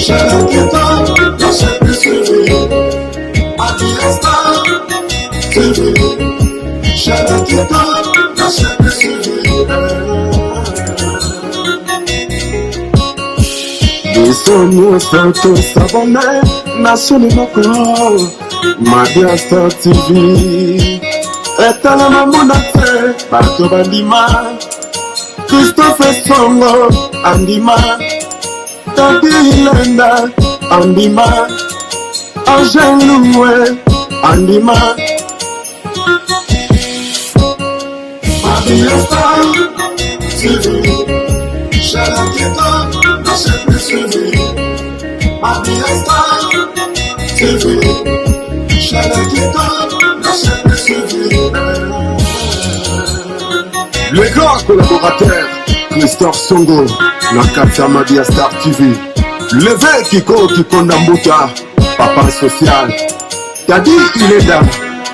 Biso nyonso tosabone na chaine moko Mabia Star TV etalama mona te bato bandima Christophe Songo andima Tati Ilenda andima Angel Loué andima Mabia Star TV chaîne kitoko na chaîne suivi Mabia Star TV chaîne kitoko na chaîne suivi Le grand collaborateur Christophe Songo na kati ya Mabia Star TV Leve Kiko Kikonda Mbuta Papa social Tadi Ilenda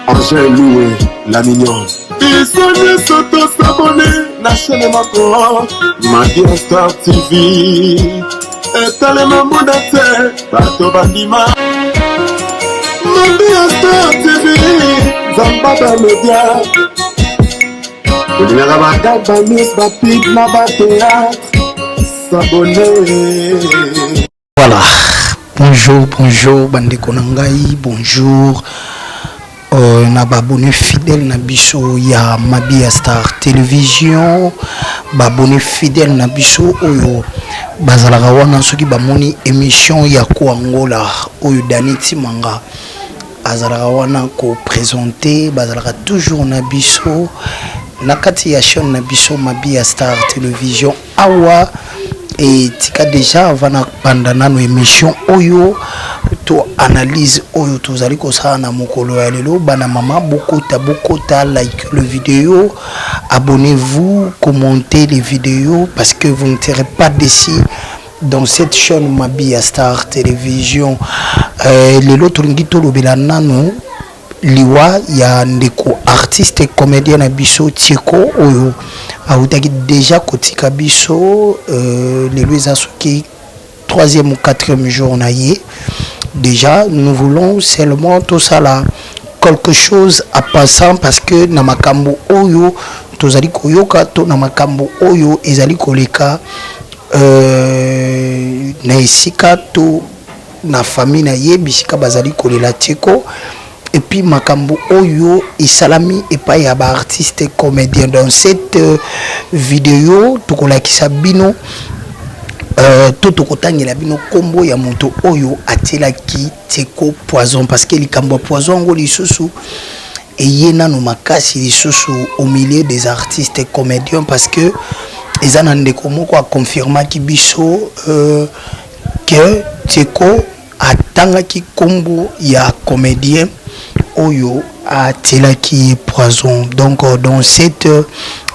Angèle Loué la mignonne Biso nyonso tosabone na chaîne moko Mabia Star TV etalema mona te bato bandima Mabia Star TV Nzamba ba media olingaka bagag ba news ba pub na ba théâtre s'abonner. Voilà, bonjour, bonjour, bandeko na ngai, bonjour na ba abonné fidèle na biso ya Mabia Star Télévision, ba abonné fidèle na biso oyo bazalaka wana soki bamoni émission ya Koangola oyo Dani Timanga azalaka wana ko présenter, bazalaka toujours na biso na kati ya chaîne na biso Mabia Star Télévision awa. Etika déjà avant na banda nano émission oyo to analyse oyo tozali kosala na mokolo ya lelo, bana mama bokota bokota, like le vidéo, abonnez-vous, commentez les vidéos parce que vous ne serez pas déçus dans cette chaîne Mabia Star Télévision. Lelo tolingi tolobela nano liwa ya ndeko artiste comédien na biso Tieko oyo awutaki déjà kotika biso. Lelo eza soki troisième ou quatrième jour na ye déjà. Nous voulons seulement tosala quelque chose à passant parce que na makambo oyo tozali koyoka to na makambo oyo ezali koleka na esika to na famille na ye, bisika bazali kolela Tieko, et puis makambo oyo esalami epai ya baartiste comédien. Dans cette vidéo tokolakisa bino to tokotangela bino nkombo ya moto oyo atielaki Tieko poison, parce que likambo ya poison yango lisusu eye nano makasi lisusu au milieu des artistes comédiens, parce que eza na ndeko moko aconfirmaki biso ke Tieko atangaki nkombo ya comédien oyo atielaki poison. Donc dans cette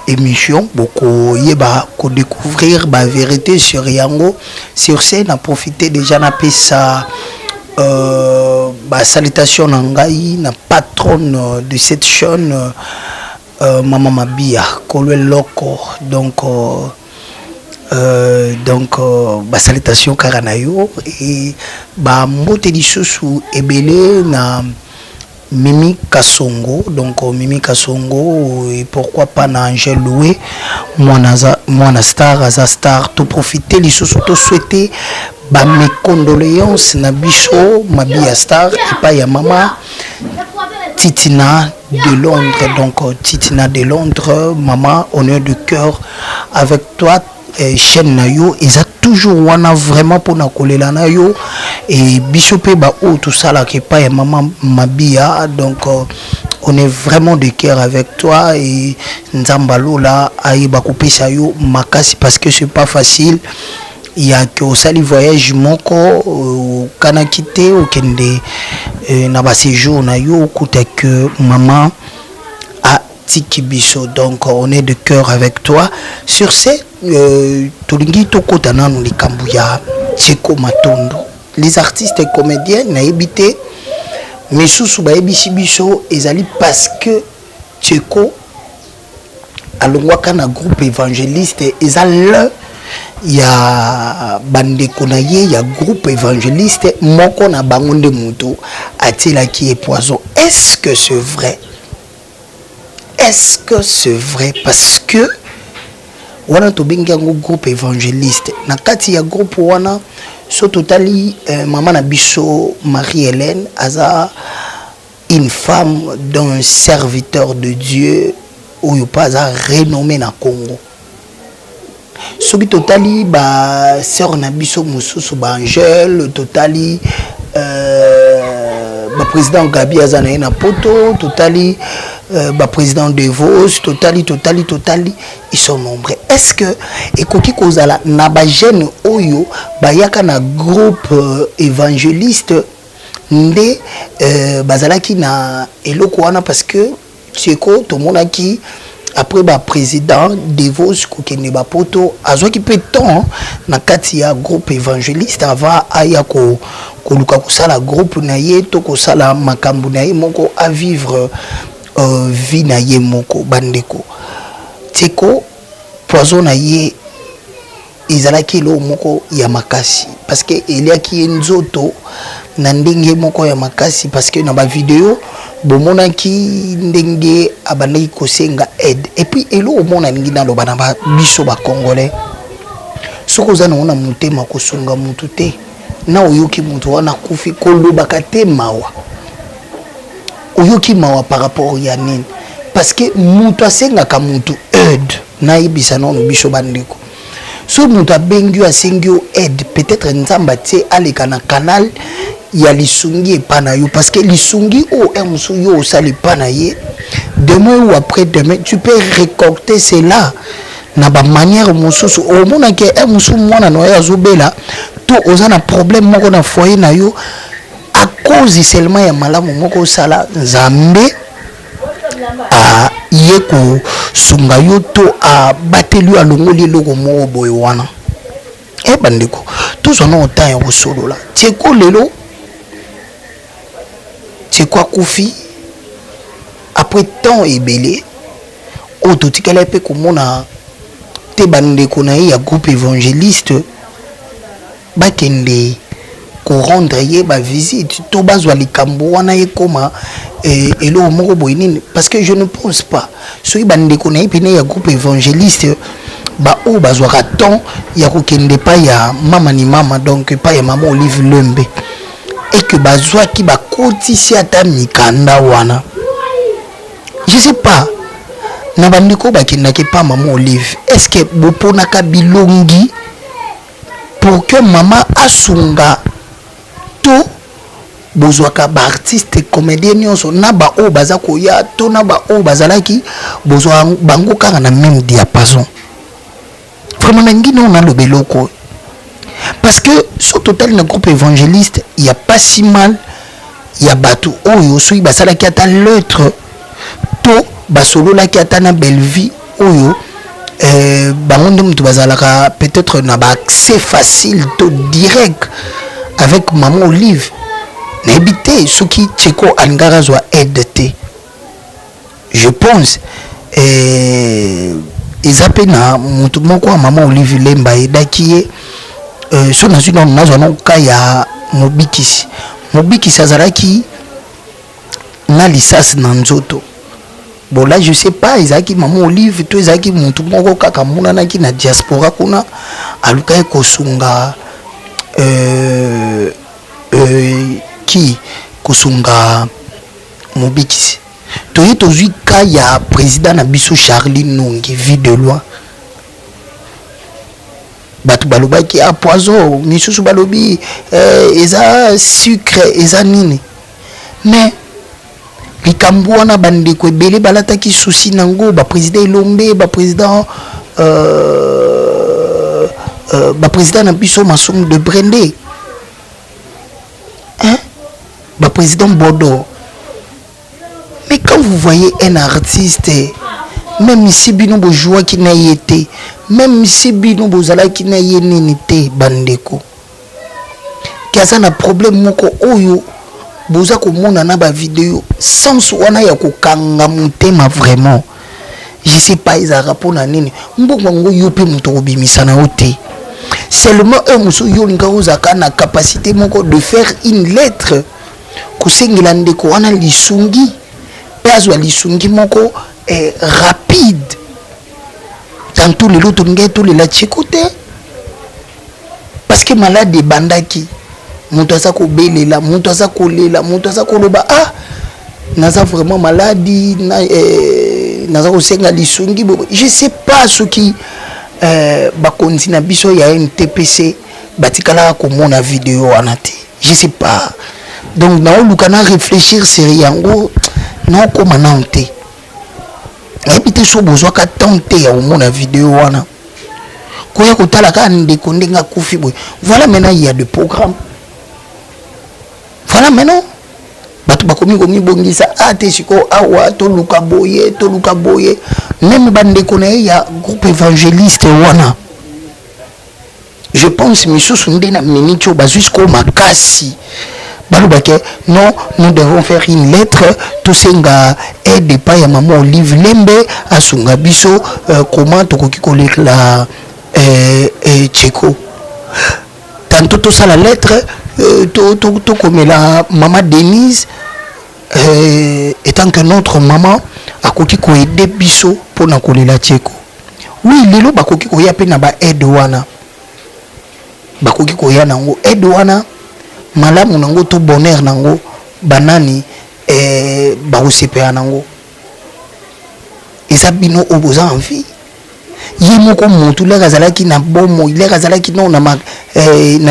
émission bokoyeba kodécouvrir bavérité sur yango. Sur ce, na profiter déjà napesa basalutation na ngai na patronne de cette chaîne, mama Mabia Kolwe Loko. Donc basalutation kaka na yo e bambote lisusu ebele na Mimi Kasongo, donc Mimi Kasongo, et pourquoi pas na Angèle Loué, mwana star, aza star. To profiter lisusu to souhaiter ba mes condoléances na biso Mabia Star epai ya mama Titina de Londres. Donc Titina de Londres, maman, honneur de cœur avec toi. Chaîne na yo eza toujours wana vraiment mpona kolela na yo e biso mpe baoyo tosalaka epai ya mama Mabia. Donc on est vraiment de cœur avec toi et Nzambe alola ayeba kopesa yo makasi, parce que c'est pas facile ya ke osali voyage moko okanaki te okende na baséjour na yo, okuta ke mama atiki biso. Donc on est de cœur avec toi. Sur ce, tolingi tokɔta nanu likambo ya Tieko Matondo. Les artistes et comédiens, nayebi te, misusu bayebisi biso ezali parce que Tieko alongwaka na groupe évangéliste, eza l'un Ya bandeko na ye ya groupe évangéliste, moko na bango nde moto atielaki ye poison. Est-ce que c'est vrai? Est-ce que c'est vrai? Parce que wana tobengi yango groupe évangéliste. Na kati ya groupe wana, so totali mama na biso Marie-Hélène aza une femme d'un serviteur de Dieu oyo mpe aza renommé na Congo. Soki totali basœur na biso mosusu, baangele, totali baprésident Gabi aza na ye na Poto, totali baprésident Devos, totali, totali, totali, ils sont nombreux. Est ce que ekoki kozala na bajeune oyo bayaka na groupe évangéliste nde bazalaki na eloko wana? Parce que Tieko, tomonaki après baprésident Devos kokende bapoto, azwaki mpe temps na kati ya groupe évangéliste avant aya koluka kosala groupe na ye to kosala makambo na ye moko, avivre vie na ye moko. Bandeko, Tieko, poison na ye ezalaki eloko moko ya makasi, parce que eliaki ye nzoto na ndenge moko ya makasi, parce que na bavideo bomonaki ndenge abandaki kosenga aide. Et puis eloko moko nalingi naloba na biso bacongolais: soki oza nango na motema kosunga motu te, na oyoki motu wana akufi, kolobaka te mawa. Oyoki mawa par rapport ya nini? Parce que moto asengaka motu aide, nayebisa nano biso bandeko, soki moto abengi yo, asengi yo aide, peut-être Nzambe atie aleka na canal ya lisungi epa na yo, parce que lisungi oyo un mosusu yo osala epa na ye, demain ou après demain tu peux récolter cela na bamanière mosusu. Omonaki un mosusu mwana na yo azobela to oza na problème moko na foyer na yo, à cause seulement ya malamu moko osala, Nzambe aye kosunga yo to abateli yo, alongoli eloko moko boye wana. E bandeko, tozwa na temps ya kosolola. Tieko, lelo Tieko akufi après temps ebele oyo totikala mpe komona te bandeko na ye ya groupe évangéliste bakende korendre ye bavisite to bazwa likambo wana ekóma eloko moko boye nini. Parce que je ne pense pas soki bandeko na ye pene ya groupe évangéliste baoyo bazwaka temps ya kokende epai ya mama ni mama, donc epai ya mama Olive Lembe, et que bazwaki bakotisi ata mikanda wana. Je sais pas, na bandeko bakendaki epa mama Olive, est ce que boponaka bilongi pour que mama asunga, to bozwaka baartiste comédien nyonso na baoyo baza koya to na baoyo bazalaki, bozwa bango kaka na même diapason? Vraiment, nalingi nao naloba eloko, parce que so totali na groupe évangéliste, ya pas si mal ya bato oyo soki basalaki ata lettre to basololaki ata na Bellevie oyo bango nde moto bazalaka peut-être na baaccès facile to direct avec mama Olive. Nayebi te soki Tieko alingaka azwa aide te. Je pense eza mpe na motu moko ya mama Olive Lemba ayedaki ye. So nazwi nano, nazwa nano ka ya Mobikisi. Mobikisi azalaki na lisasi na nzoto. Bon, là je sais pas, ezalaki mama Olive to ezalaki motu moko kaka amonanaki na diaspora kuna, alukaki kosunga ki kosunga Mobikisi. Toye tozwi ka ya président na biso Charlie Nongi, vie de loi. Bato balobaki a poison, misusu balobi eza sucre, eza nini. Mais likambo wana, bandeko ebele balataki susi nango, baprésident Elombe, baprésident baprésident na biso Masumu de Brende, hein? Baprésident Bodo. Mais quand vous voyez un artiste, même si bino bozwaki na ye te, même si bino bozalaki na ye nini te, bandeko, ke aza na problème moko oyo boza komona na bavideo, sens wana ya kokanga motema, vraiment je sais pas ezalaka mpona nini. Mbongo yango yo mpe moto kobimisa na yo te. Seulement heure mosusu yo olingaka ozalaka na capacité moko de faire une lettre kosengela ndeko wana lisungi mpe azwa lisungi moko eh, rapide. Tantôt lelo tolingaki tolela Tsheko te parce que malade ebandaki, moto aza kobelela, moto aza kolela, moto aza koloba ah naza vraiment maladi na, eh, naza kosenga lisungi. Je sais pas soki eh, bakonzi na biso ya NTPC batikalaka komona video wana te, je sais pas. Donc naoluka na réfléchir sur yango, naokóma nano te, nayebi te so bozwaka temps te ya komona video wana, koya kotala kaka ndeko ndenge akufi boye. Voilà, maintenant il y a de programme. Voilà, maintenant bato bakomi komibongisa a te sikoyo awa toluka boye, toluka boye. Même bandeko na ye ya groupe évangéliste wana, je pense misusu nde na minute oyo bazwi sikoyo makasi, balobake non, nous devons faire une lettre, tosenga aide epai ya mama Olive Lembe asunga biso comment tokoki kolela Tsheko. Tantôt tosala lettre, tokomela mama Denise étant que notre maman akoki koaider biso mpona kolela Tsheko. Oui, lelo bakoki koya mpe na baaide wana, bakoki koya nango aide wana, malamu nango to bonheur nango, banani bakosepela nango? Eza bino oyo boza en vie. Ye moko motu lere azalaki na bomoi, lere azalaki no na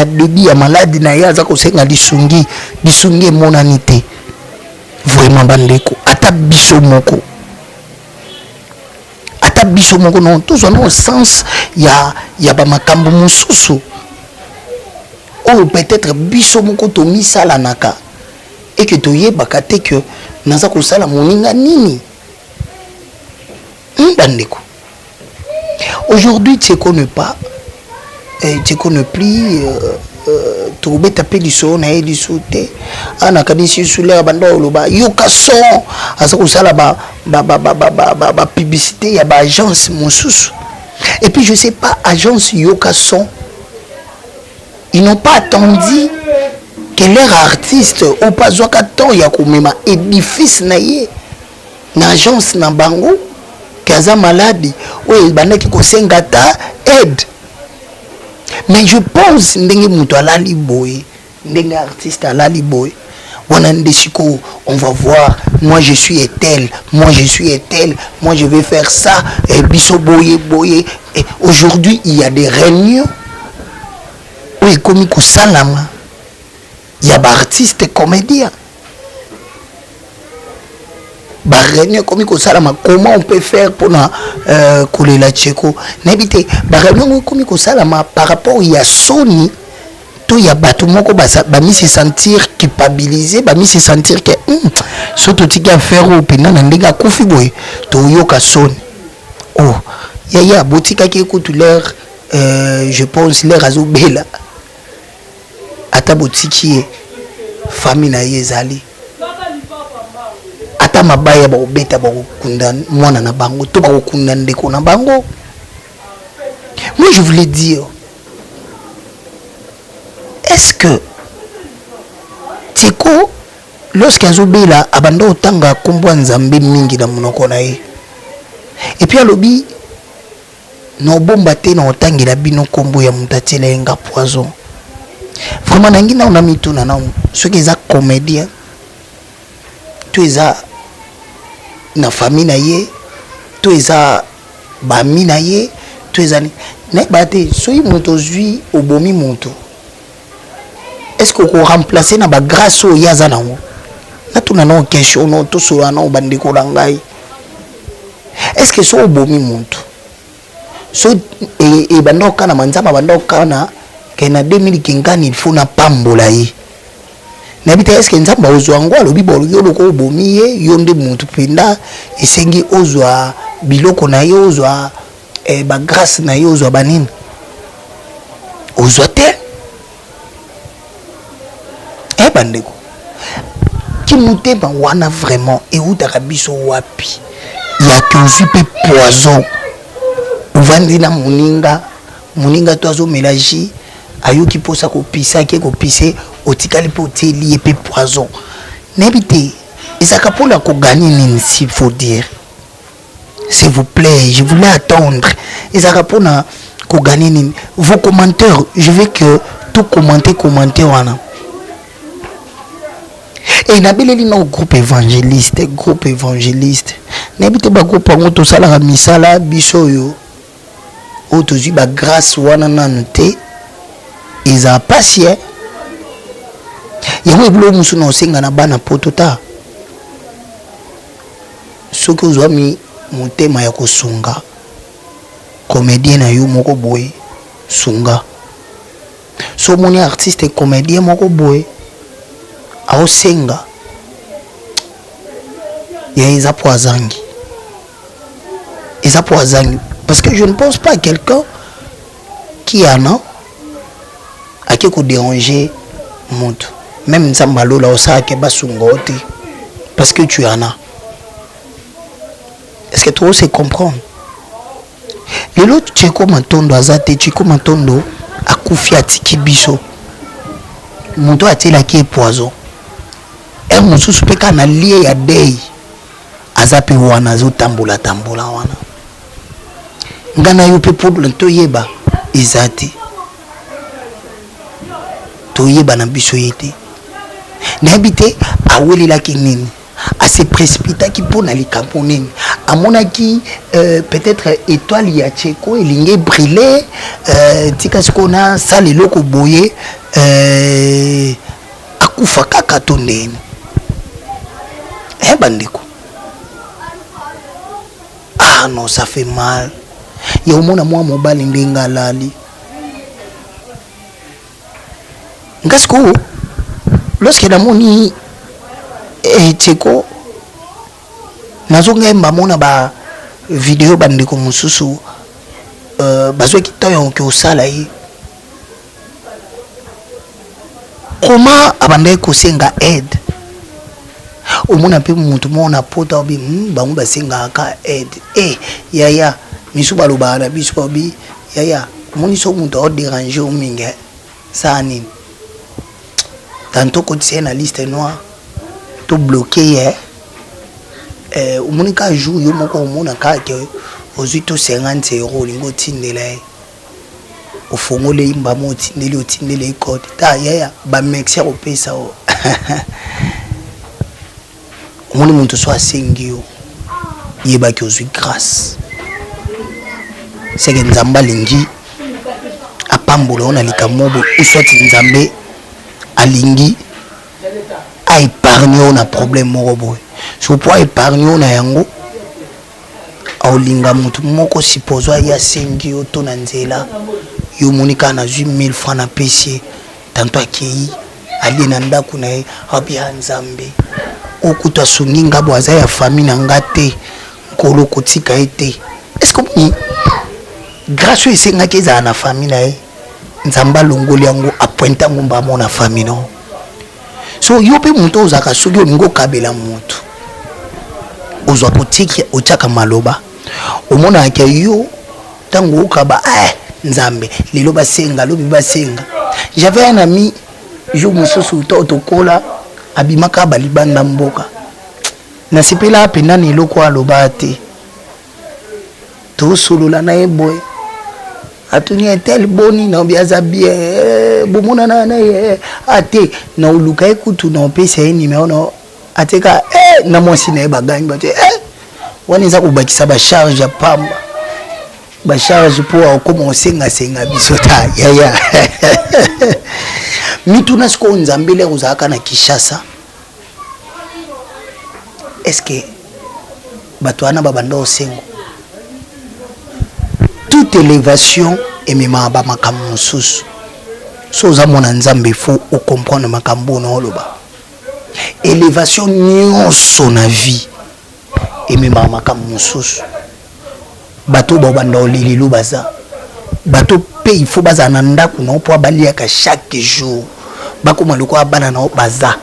début ya maladie na ye, aza kosenga lisungi, lisungi emonani te. Vraiment bandeko, ata biso moko, ata biso moko no tozwa no sens ya bamakambo mosusu oyo peut-être biso moko tomisalanaka eke toyebaka te ke naza kosala moninga nini. Bandeko, aujourd'hui Tsheko ne pas Tsheko ne plus tokobeta mpe lisolo na ye liso te. Awa nakanisi sulere banda oloba yoka son, aza kosala bapublicité ya baagence mosusu. Et puis je sais pas, agence Yoka Son, ils n'ont pas attendu que leur artiste oyo mpe azwaka temps ya komema édifice na ye na agence na bango ke aza maladi oyo ebandaki kosenga ata aide. Mais je pense ndenge moto alali boye, ndenge artiste alali boye wana nde sikoyo on va voir: moi je suis tel, moi je suis tel, moi je vais faire ça et biso boye boye. Et aujourd'hui il y a des réunions oyo ekomi kosalama ya baartiste comédien, baréunion ekomi kosalama, comment on peut faire mpona kolela Tsheko. Nayebi te, baréunion yango ekomi kosalama par rapport ya soni to ya bato moko bami se sentir culpabilisé, bami se sentir ke so totiki affaire oyo mpenza na ndenge akufi boye, toyoka soni. Oh yaya, botikaki ekutu l'heure je pense l'heure azobela, ata botiki ye, famille na ye ezali, ata mabaya bakobeta, bakokunda mwana na bango to bakokunda ndeko na bango. Moi je voulais dire, est-ce que Tsheko, lorsque azobela, abanda kotanga nkombo ya Nzambe mingi na monoko na ye, et puis alobi na obomba te na kotangela bino nkombo ya moto atiela ye nga poison? Vraiment nangi nao na mituna nao soki eza comédien to eza na famille na ye to eza bami na ye to eza nayeba te. Soki moto ozwi obomi moto, est ce que okoremplace na bagrâce oyo ye aza nango? Natuna nao question, no tosolola nao bandeko na ngai. Est ce que so obomi moto, so ebanda kokana, Nzambe abanda kokana ke na 2000 kingani, il faut napambola ye, nayebi te, est ce que Nzambe akozwa yango, alobi bo yo loko obomi ye, yo nde motu mpenza esengi ozwa biloko na ye, ozwa bagrâce na ye, ozwa banini, ozwa te? Bandeko, kimotema wana vraiment eutaka biso wapi? Ya tozwi mpe poison, ovandi na moninga. Moninga to azomela jus, ayoki mposa kopisa, ake kopise, otikali mpe otieli ye mpe poison. Nayebi te ezalaka mpona koganye nini, s'il faut dire. S'il vous plaît, je voulais attendre. Ezalaka mpona koganye nini? Vos commentaires, je veux que tout commenter, commenter wana. E nabeleli na groupe évangéliste, groupe évangéliste. Nayebi te bagroupe yango tosalaka misala biso oyo oyo tozwi bagrâce wana nanu te, ezala pasi e yango ebilo mosusu na osenga na bana poto ta. Soki ozwami motema ya kosunga comédien na yo moko boye, sunga. So omoni artiste comédien moko boye aosenga ya, eza po azangi, eza po azangi, parce que je ne pense pas quelqu'un qui en a ake kodéranger moto. Même Nzambe alola osalaka basunga o te, parce que tu en as. Est ce que to se comprendre? Lelo Tcheko Matondo aza te. Tcheko Matondo akufi, atiki biso. Moto atielaki ye poison ere mosusu mpe kaka na lie ya dei, aza mpe wana azotambola tambola wana. Nga na yo mpe problème toyeba eza te, toyeba na biso ye te. Nayebi te awelelaki nini, ase précipitaki mpo na likambo nini. Amonaki peut-être étoile ya Tcheko elingi brille, tika sikoyo nasala eloko boye, akufa kaka to ndeni. Eh bandeko, ah non, ça fait mal ya omona mwa mobali ndenge alali. Nga sikoyo, lorsque namoni Tcheko, nazonga mona ba video, bandeko mosusu bazwaki ntango ya kosala ye koma abandaki kosenga aide. Omona mpe motu moko na pota obi bango basengaka aide. E yaya, misu balobaka na biso, babi yaya, omoni so moto aodéranger yo mingi, saa nini tantôt okotisa ye na liste noire to bloquer ye. Omoni kaka jour yo moko omona kaka ke ozwi to 50 euro, olingi otindela ye, ofongoli mbama, otindeli, otindeli ye code ta yaya, bamexi akopesa o. Omoni moto so asengi yo, yebaki ozwi grâce, seke Nzambe alingi apambola yo na likambo boye, ou soit Nzambe alingi aépargne yo na problème moko boye. So po aépargne yo na yango, aolinga motu moko, supposons aye asengi yo to na nzela, yo omoni kaka nazwi 1000 francs, napesi ye. Tantôt akei, alie na ndako na ye, abia Nzambe okutu asungi nga bo, aza ya famille na nga te, Nkolo kotika ye te. Est ce que omoni grâce oyo esengaki ezala na famille na ye, Nzambe alongoli yango, apointe yango mbamo na famille no. So yo mpe moto ozalaka, soki olingi okabela moto, ozwaka otiki, otiaka maloba, omonaka yo ntango okaba, eh, Nzambe lelo basenga, lobi basenga. J'avais un ami, jour mosusu to tokola, abimaka balibanda mboka, nasepelaka mpenza na eloko aloba te. Tosolola na ye boye, atuni etel boni, naobi aza bien, bomonana na ye ate na oluka ye kutu na opesa ye nimero na ateka na mwasi na ye bagangi bato wana eza kobakisa bacharge ya pamba, bacharge mpo akoma osengasenga biso ta yaya. Mituna sikoyo, Nzambe lere ozalaka na Kinshasa, est ce que bato wana babanda osengo? Toute élévation ememaka bamakambo mosusu. So oza mwana Nzambe, faut ocomprendre makambo oyo naoloba. Élévation nyonso na vie ememaka makambo mosusu. Bato babanda olelelo baza bato mpe il faut bazala na ndako na yo mpo baliaka chaque jour, bakóma lokola bana na yo. Baza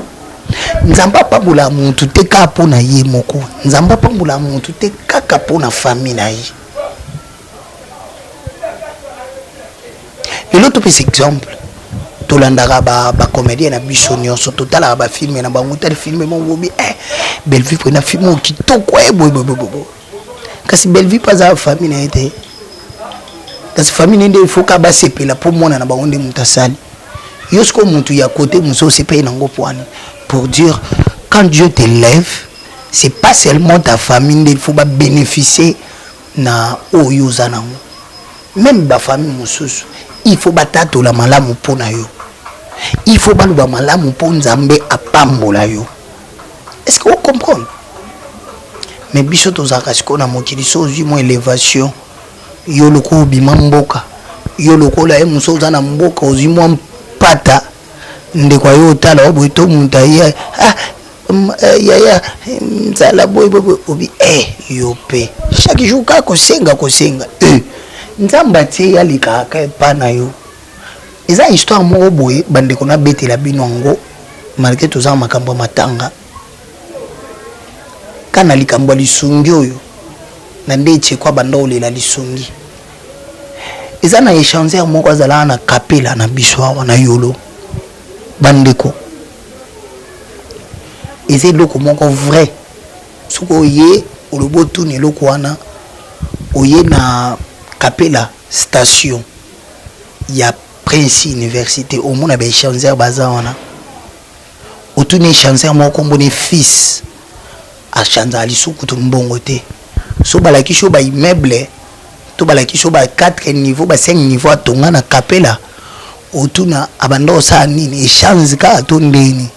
Nzambe apambola motu te kaka mpo na ye moko, Nzambe apambola motu te kaka mpo na famille na ye. Lelo topesa exemple, tolandaka bacomédien na biso nyonso, totalaka bafilme na bango. Tali filme moko bobi, eh, Bellevue mpena filme oyo kitoko e boye boye boye. Kasi Bellevue mpe aza famille na ye te, kasi famille na ye nde il ka basepela mpo mwana na bango nde moto asali. Yo sikoyo motu ya kote mosusu osepeli nango pwani. Pour dire, quand Dieu te lève, c'est pas seulement ta famille nde il faut babénéficier na oyo oza nango. Même bafamille mosusu, il faut batatola malamu mpo na yo, il faut baloba malamu mpo Nzambe apambola yo. Est ce que ocomprendre? Mais biso tozalaka sikoyo na mokili, so ozwi mwa élévation, yo lokola obima mboka, yo lokola ye mosu oza na mboka, ozwi mwa mpata, ndeko ayo otala o boye to moto aye, ah, yaya, nzala boye boye boye, obi eh, yo mpe chaque jour kaka kosenga kosenga. Eh, Nzambe atie ye alekaka epa na yo. Eza histoire moko boye, bandeko, nabetela bino yango malgré toza na makambo ya matanga. Ka na likambo ya lisungi oyo na nde etiekwa banda olela lisungi, eza na échangeur moko azalaka na Kapela na biso awa na Yolo. Bandeko, eza eloko moko vrai. Soki oye olobi otuna eloko wana, oye na Kapela, station ya Prince Université, omona baéchangeur baza wana. Otuni échangeur moko, komboni Fils, achanzaka lisusu kutu mbongo te. So balakisi yo baimmeuble to balakisi yo ba 4 niveau, ba 5 niveau atonga na Kapela, otuna abanda kosala nini, échange kaka to ndeni.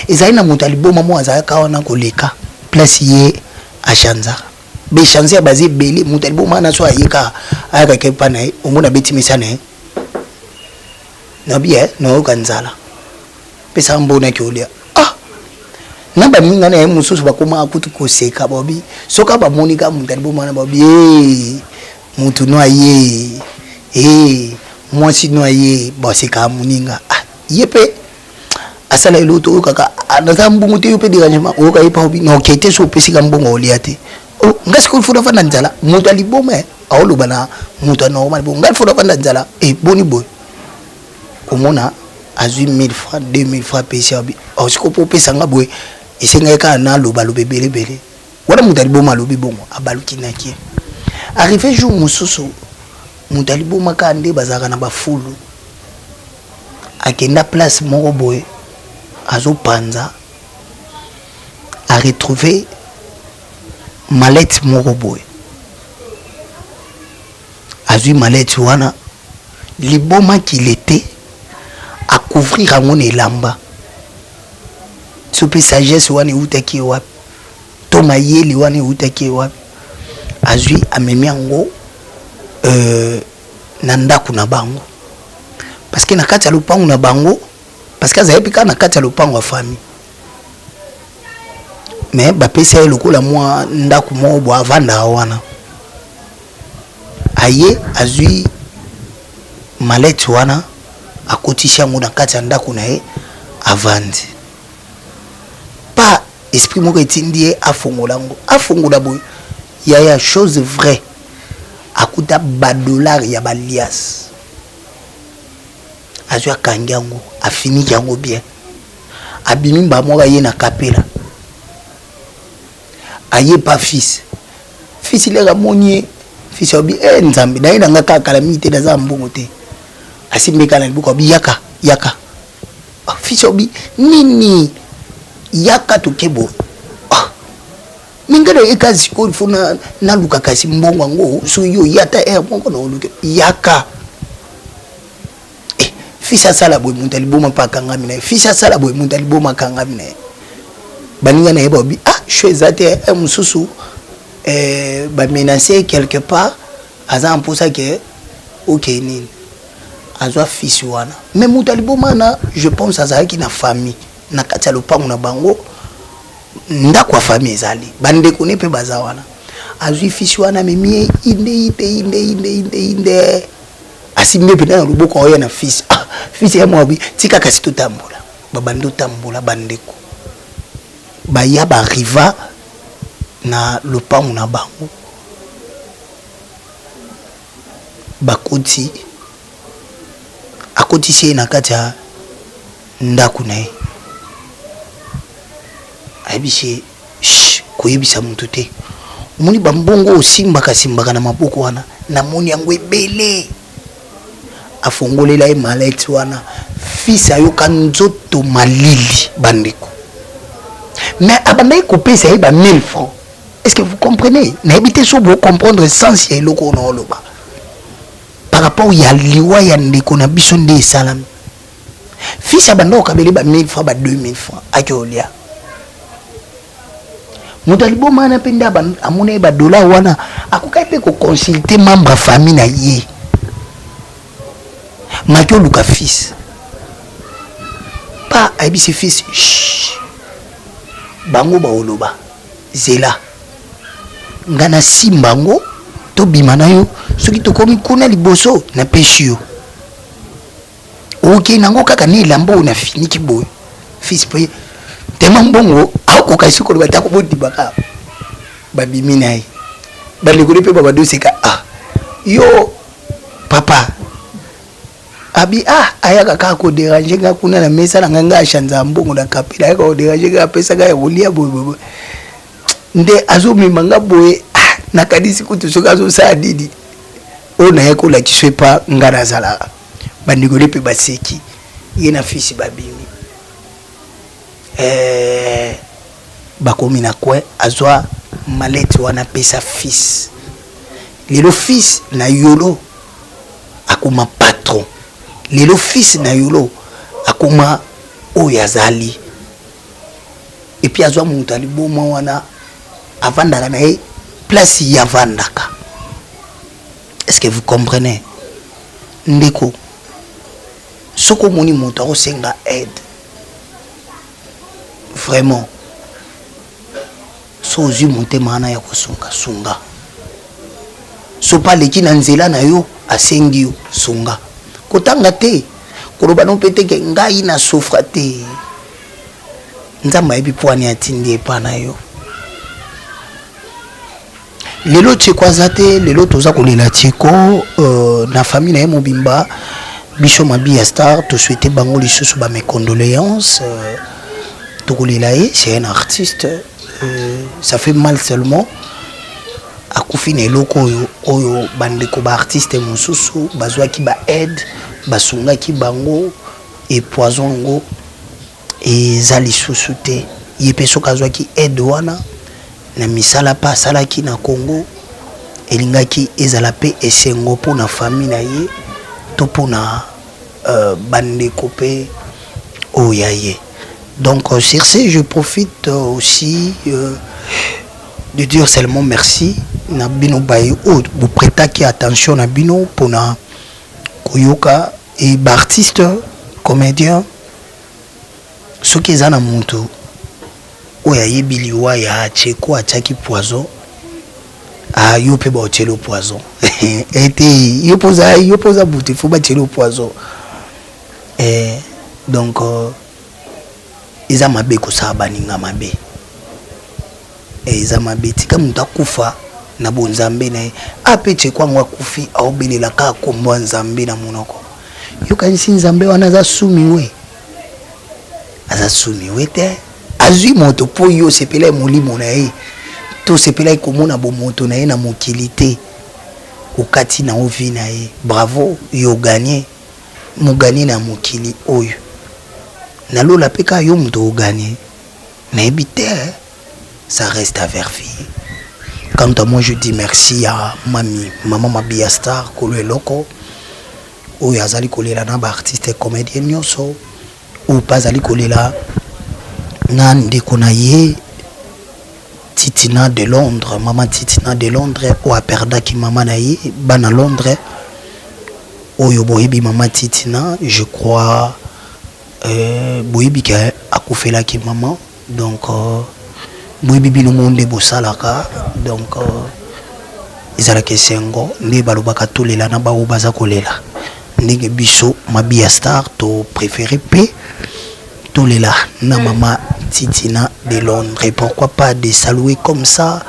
Ezali na moto ya liboma moko azalaka wana koleka place ye achanzaka. Baéchangeur baza ebele. Moto ya liboma wana, so aye kaka, ayakaka epa na ye, omona abeti mesa na ye, nabi e nayoka nzala, pesaka mbonaki olia. Ah, na baninga na ye mosusu bakomaka kutu koseka, babi soki bamoni kaka moto ya liboma wana, babi e motu no aye e mwasi no aye, basekaka moninga. Ah, ye mpe asala eloko to oyokaka naza mbongo te, yo mpe dérangement oyoka ye pa obi na oke te. So opesika mbongo olia te, nga sikoyo faut nafanda nzala. Moto ya liboma aoloba na moto ya normal bo ngai faut nafanda nzala. E boni boye, omona azwi 1000 francs, 2000 francs, apesi abi sikoyo mpo opesa nga boye, esengaki kaka nalobaloba ebelebele wana. Moto ya liboma alobi bongo, abaluki naki ye. Arrivé jour mosusu, moto ya liboma kaka nde bazalaka na bafulu, akenda place moko boye, azopanza, aretrouve mallette moko boye. Azwi mallette wana, liboma kile te, acouvrir yango na elamba. So mpe sagesse wana eutaki ye wapi to mayele wana eutaki ye wapi? Azwi, amemi yango na ndako na bango, parce que na kati ya lopango na bango, parce que azali mpe kaka na kati ya lopango ya famille, mais bapesi ye lokola mwa ndako moko boye avandaka wana. Aye, azwi mallette wana, akotisi yango na kati ya ndako na ye, avandi pa. Esprit moko etindi ye afongola yango. Afongola boye, yaya, chose vraie, akuta badollar ya balias. Azwi, akangi yango, afiniki yango bien, abimi mbala moko, aye na Kapela, aye pa fils. Fils leka amoni ye, fils alobi: e Nzambe, naye na nga kaka kala mingi te, naza na mbongo te. Asimbi kaka na liboko, abi: yaka, yaka. Ah, fils alobi: nini? Yaka toke boye. Ah, me ngai nayeka sikoyo, faut naluka kasi mbongo yango. Soki yo oye ata heure moko na oluki, yaka. Eh, fils asala boye, moto ya liboma mpe akangami na ye. Fils asala boye, moto ya liboma akangami na ye. Baninga na ye babi: ah, sho eza te. Eh, mosusu eh, bamenace quelque part, aza na mposa ke okei nini, azwa fils wana. Mais moto ya liboma wana, je pense azalaki na famille na kati ya lopango na bango, ndako ya famille ezali, bandeko ne mpe baza wana. Azwi fils wana, amemi ye inde inde inde inde inde inde, asimbi mpenza na loboko, aoya na fils. Ah, fils ya mwabi: tika kasi totambola. Babandi otambola, bandeko, baya bariva na lopango na bango, bakoti. Akotisi ye na kati ya ndako na ye, ayebisi ye: "Shh, koyebisa motu te. Omoni bambongo osimbaka simbaka na maboko wana, namoni yango ebele." Afongolela ye mallette wana. Fils ayoka nzoto malili, bandeko, mais abandaki kopesa ye ba 1000 francs. Est ce que vous comprenez? Nayebi te so bocomprendre sens ya eloko oyo naoloba par rapport ya liwa ya ndeko na biso. Nde esalami, fils abanda kokabele ba 1000 francs, ba 2000 francs, aki olia. Moto ya liboma wana mpe nde amona ye badollar wana, akokaki mpe koconsulter membre ya famille na ye. Maki oluka fils pa, ayebisi fils: "Bango baoloba, zela nga nasimba yango, tobima na yo. Soki tokomi kuna liboso, napesi yo, okei nango kaka na elamba oyo nafiniki boye." Fils mpe tema mbongo akoka esi koloba te, akobondima kaka. Babimi na ye, bandeko mpe babadoseka: "Ah, yo papa abi, ah, ayaka kaka kodéranger nga kuna na mesa na ngai. Ngai achanza mbongo na kapela, ayaka kodéranger nga, apesa ngai ya kolia boye boye, nde azomema nga boye. Ah, nakanisi kutu soki azosala nini oyo naye kolakisa epa nga nazalaka." Bandeko mpe baseki ye na fils. Babimi, bakomi na coin, azwa mallette wana, apesa fils. Lelo fils na yolo akoma patron, lelo fils na yolo akoma oyo azali. Et puis azwa moto ya liboma wana, avandaka na ye place ye avandaka. Est ce que vous comprenez, ndeko? Soki omoni moto akosenga aide, vraiment, so ozwi motema wana ya kosunga, sunga. So mpe aleki na nzela na yo, asengi yo, sunga. Kotanga te, koloba no mpe teke ngai na sofra te. Nzambe ayebi mpo ani atindi epa na yo. Lelo Tieko aza te. Lelo toza kolela Tieko na famille na ye mobimba. Biso Mabi ya Star tosouhaite bango lisusu ba mes condoléances. Tokolela ye, c'est un artiste. Ça fait mal seulement, akufi na eloko oyo oyo bandeko baartiste mosusu bazwaki baaide, basungaki bango, e poison yango eza lisusu te. Ye mpe soki azwaki aide wana na misala mpe asalaki na Congo, elingaki ezala mpe esengo mpona famille na ye to mpona bandeko mpe oyo ya ye. Donc sur ce, je profite aussi de dire seulement merci na bino baye oyo boprêtaki attention na bino mpona koyoka. E baartiste comédien, soki eza na moto oyo ayebi liwa ya Cheko, atiaki poison, ah, yo mpe baotieli poison ete yo mpoza, yo mpoza butu, faut batieli poison. Donc eza mabe kosala baninga mabe, eza mabe. Tika moto akufa na bonzambe na ye. Ape Cheko yango akufi, aobelela kaka kombo ya Nzambe na monoko. Yokanisi Nzambe wana aza sumiwe? Aza sumiwe te. Azwi moto mpo yo osepela ye molimo na ye, to osepelaki komona bomoto na ye na mokili te, okati na ovi na ye. Bravo, yo gagné, mogagné na mokili oyo. Nalola mpe kaka yo moto ogagné, nayebi te, ça reste à vérifier. Quant à moi, je dis merci à mami, mama Mabia Star, kolo eloko oyo azali kolela na baartiste comédien nyonso oyo mpe azali kolela na ndeko na ye Titina de Londres, mama Titina de Londres oyo aperdaki mama na ye. Bana Londres oyo boyebi mama Titina, je crois, boyebi ke akufelaki mama. Donc boyebi bino mo nde bosalaka. Donc ezalaka esengo nde balobaka tolela na bango baza kolela. Ndenge biso Mabi ya Star topréféré mpe tolela na mama Titina de Londres. Et pourquoi pas de saluer comme ça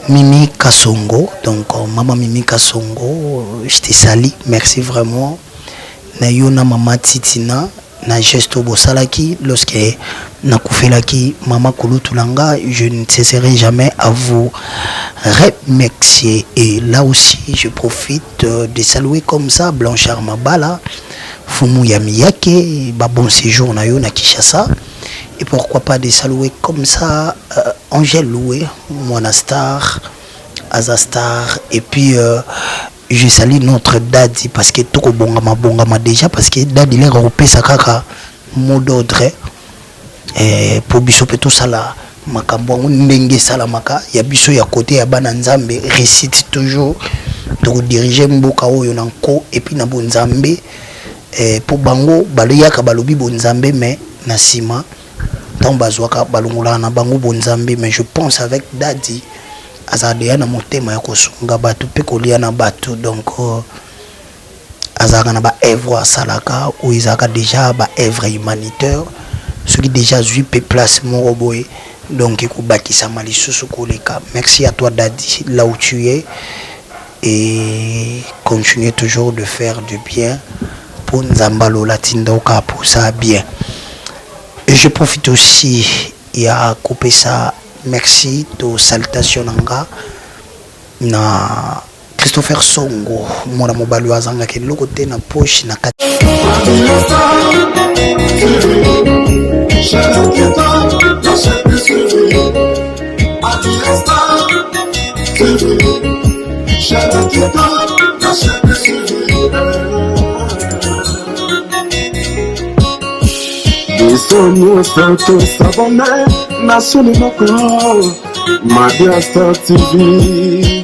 Mimi Kasongo. Donc maman Mimi Kasongo, je te salue, merci vraiment. Na yo na mama Titina na geste oyo bosalaki lorsque nakufelaki mama kulutu na nga, je ne cesserai jamais à vous remercier. Et là aussi, je profite de saluer comme ça Blanchard Mabala, Fumu ya Miyake, ba bon séjour na yo na Kinshasa. Et pourquoi pas de saluer comme ça Angèle Loué, mon star, Aza Star. Et puis je salue notre daddy, parce que toko bongama bongama déjà, parce que daddy leka kopesa kaka mot d'ordre po biso mpe tosala makambo yango ndenge esalamaka ya biso ya kote ya bana Nzambe. Réussite toujours, tokodiriger mboka oyo na nko et puis na bonzambe, mpo bango baloyaka balobi bonzambe, mais na nsima ntango bazwaka balongolaka na bango bonzambe. Mais je pense avec daddy azala deya na motema ya kosunga bato mpe kolia na bato. Donc azalaka na baœuvre asalaka oyo ezalaka déjà baœuvre humanitaire. Soki déjà azwi mpe place moko boye, donc ekobakisama lisusu koleka. Merci à toi daddy, là où tu es, et continue toujours de faire du bien mpo Nzambe alola tinda okaa posa bien. Et je profite aussi ya kopesa merci to salutation na nga na Christopher Songo, mwana mobali oyo azangaka eloko te na poche na kati. Biso nyonso tos'abonner na chaîne moko, Mabia Star TV.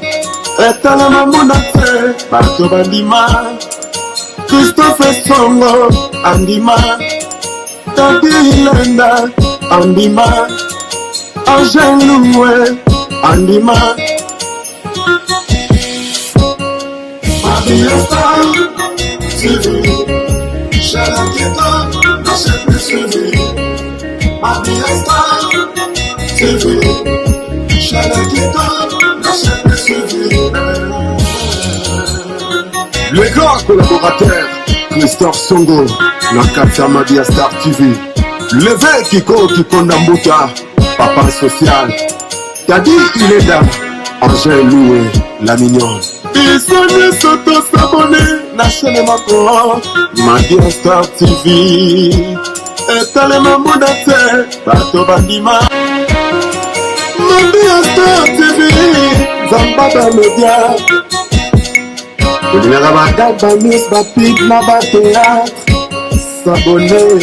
Etalama mona te, bato bandima Christophe Songo, andima Tati Ilenda, andima Angel Loué, andima Mabia Star TV. Chaîne kitoko na chaîne plus suivi. Mabia Star TV. Chaîne kitoko na chaîne plus suivi. Le grand collaborateur Christophe Songo na kati ya Mabia Star TV. L'évêque Kiko Kikonda Mbuta, papa social Tadi Ileda, Angèle Loué, la mignonne. Biso nyonso tos'abonner na chaîne moko, Mabia Star TV. Etalema mona te, bato bandima Mabia Star TV. Nzamba bamédia olingaka bagaba news, bapub na bathéâtre, s'abonner.